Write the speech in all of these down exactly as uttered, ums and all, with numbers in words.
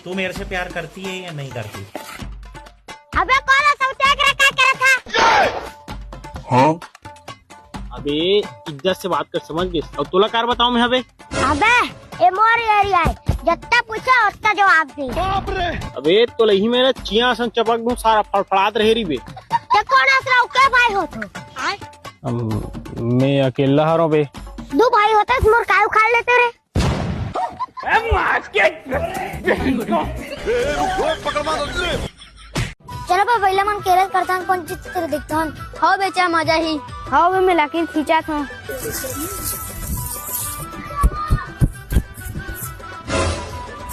तू मेरे से प्यार करती है या नहीं करती? अबे कौन है सब देख रहा, क्या कर रहा था? हाँ? अबे इज्जत से बात कर, समझ गए? अब तोला कार बताऊं मैं अबे? अबे, ये मोर एरिया है, जितना पूछो उतना जवाब दे। अबे तोला ही मेरा चिया सन चपक दूं, सारा फड़फड़ात रहे री बे। ते कौन असरा के भाई हो तू? हम, मैं अकेला हरों बे। दो भाई होते मोर काय उखाड़ लेते रे। चलो बे, बइला मन केरत करथन, कौन चित्र देखथन। हव बेचा, मजा ही। हव बे, मैं लाकिन खींचत हूँ।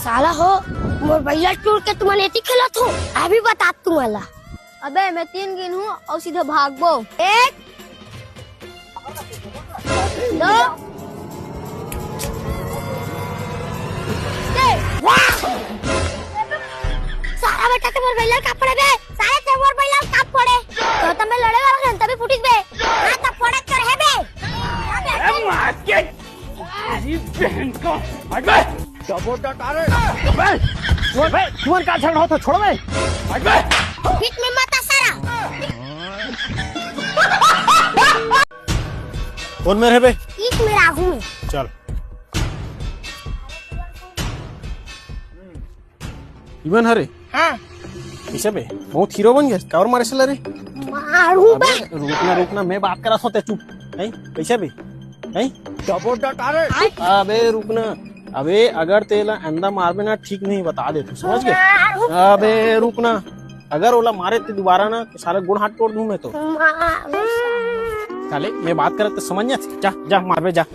साला हो, मोर बइला टूर के तुमन एती खेलत हो, अभी बता तुम्हारा। अबे, मैं तीन गिनहूँ अउ सीधा भागबो। एक, दो, तीन। वाह! सारा बेटा ते मोर बइला का पड़े बे, सारे ते मोर बइला का पड़े। तो तब मैं लड़े वाला हन, तभी फुटिस बे। हाँ, तब पड़े तो रहे बे। अरे मार के, अरे बहन को, हट बे। डबो डट, अरे। बे, बे, तुमन का झगड़ा होत हे, छोड़ बे। हट बे। बीच में मत आ सारा। कौन मेर हे बे? बीच में राहू में। चल। इमन हरे? हाँ। कैसे बे? बहुत हीरो बन गया। कावर मारे सला रे? मारू अबे, बे। रुकना, रुकना, मैं बात करा सोते चुप। हैं? कैसे बे? हैं? डबो डट, अरे। अबे, रुकना। अबे, अगर तेला अंधा मारबे ना, ठीक नहीं, बता दे तू, समझ गए? मारू। अबे, रुकना। अगर ओला मारे ते दोबारा ना, तो साला गोड़ हाथ तोड़ दूं मैं तो। मारू। साले, मैं बात करत तो समझ ना। जा, जा, मारबे, जा।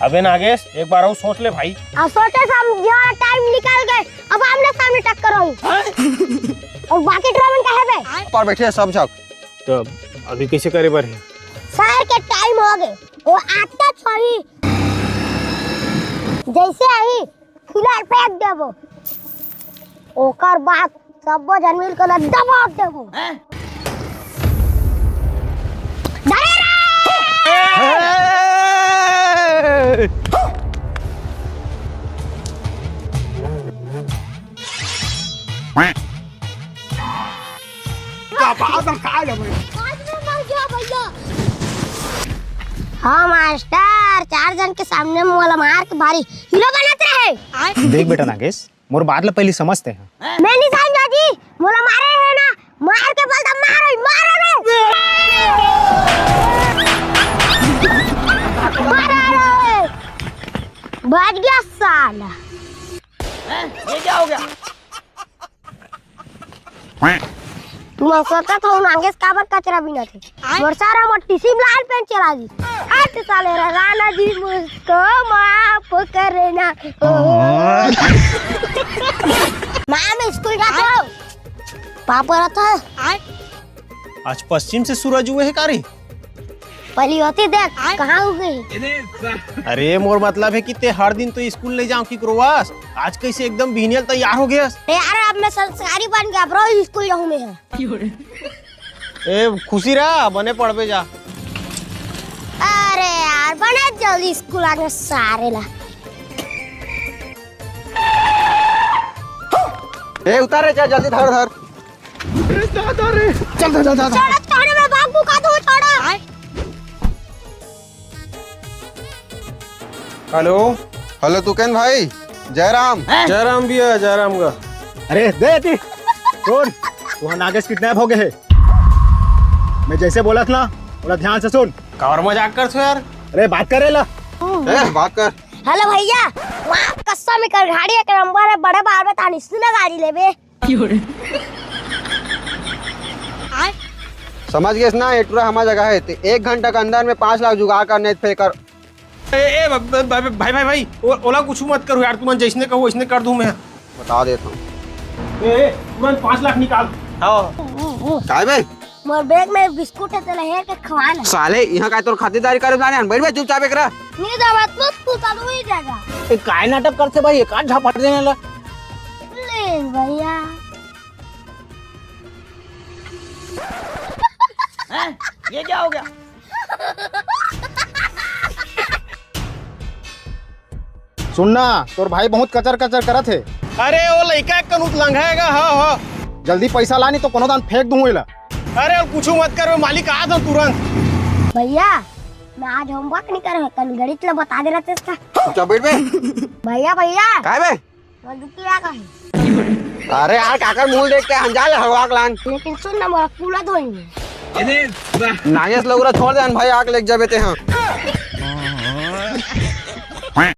अबे नागेश, एक बार अउ सोच ले भाई। अब सोचे समझे वाला टाइम निकल गए, अब आमने सामने टक्कर होई। हाँ? अउ बाकी ड्रामन का है बे? पर बैठे सब झक। तो अभी कैसे करे बर है? सर के टाइम हो गए, वो आता छोड़ी। जैसे आई, फिलहाल फेंक देबो। ओकर बाद सबो झन मिल के ओला दबा देबो। हैं? धरे रे! का बात है, का है भाई? आज मैं मर गया भैया। हाँ मास्टर, चार झन के सामने में वाला मार के भारी हीरो बनत रहे। देख बेटा नागेश, मोर बात ला पहली समझते हैं। मैं नहीं समझा जी, मोला मारे है ना, मार के बोलता मारो, मारो रे। मारो रे। बच गया साला। हैं? ये क्या हो गया? तुम सोचत हो नागेश काबर कचरा बिनथे? मोर सारा मोर टीसी लाल पेन चला दी। हट साले रे, राणा जी मुझको माफ करना। माँ, मैं स्कूल जाता हूँ। पापा रहता है। आज पश्चिम से सूरज उगे हे का रे? पहली होती देख, कहाँ उगे? अरे, मोर मतलब है कि ते हर दिन तो स्कूल नहीं जाओ कि रोवास, आज कैसे एकदम बिहनियल तैयार हो गया? अरे यार, अब मैं संस्कारी बन गया ब्रो, स्कूल जाऊँ मैं। ए, खुशी रहा, बने पढ़बे जा। अरे यार, बने जल्दी स्कूल आगे सारे ला। ए, उतारे जा, जल्दी धर, धर। अरे दादा रे। चल, चल, चल, चल। छोड़ा, छोड़ा, मैं भाग भूखा दूँ, छोड़ा। हेलो। हेलो, तुकेन भाई, जयराम। हैं? जयराम भैया, जयराम का। अरे, दे ती। सुन, तू नागेश किडनैप हो गए है। मैं जैसे बोला था ना, थोड़ा ध्यान से सुन। कावर मजाक करथो यार। अरे, बात करे ला। ए, बात कर। हेलो भैया, माँ कसम, एकर गाड़ी एक नंबर है, बड़े बार में तानी सुना गाड़ी लेबे। समझ गेस ना, ए टूरा हमर जगह हे, ते एक घंटा के अंदर में पाँच लाख जुगाड़ कर, नहीं त फेर कर। ए, ए, ब-, ब-, ब-, भाई, भाई, भाई, ओ-, ओला कुछ मत करो यार, तुमन जैसने कहो वैसने कर दूं मैं। बता देता हूँ। ए, ए, तुरंत पाँच लाख निकाल। हाँ। काय बे? मोर बैग में बिस्कुट है, तेला हेर के खवा ना। साले, यहाँ काय तोर खातिरदारी करे जाने हन? बैठ बे चुपचाप एकरा। नहीं जा मत, तू, तू तो वही जाएगा। ए, काय नाटक करते भाई, एक आध झापट देने ला। प्लीज भैया। हैं? ये क्या हो गया? सुन ना, तोर भाई बहुत कचर कचर करत हे। अरे, वो लइका एक कन उतलंघा हे गा, हाँ, हाँ। जल्दी पैसा ला, नहीं तो कोनो दान फेंक दूं एला। अरे, कुछ मत कर, वो मालिक आ तो तुरंत। भैया, मैं आज होमवर्क नहीं करे हंव, कल गणित ला बता दे रहा था इसका। चुपचाप बैठ बे। भैया, भैया। काय बे? मैं दुखी आ गई। अरे यार, काकर मुंह देख के अंजाल हवा के लान। लेकिन सुन ना, मोला कूला धोई। नागेश लौरा छोड़ दे भाई, आग लग जाबे ते, हाँ।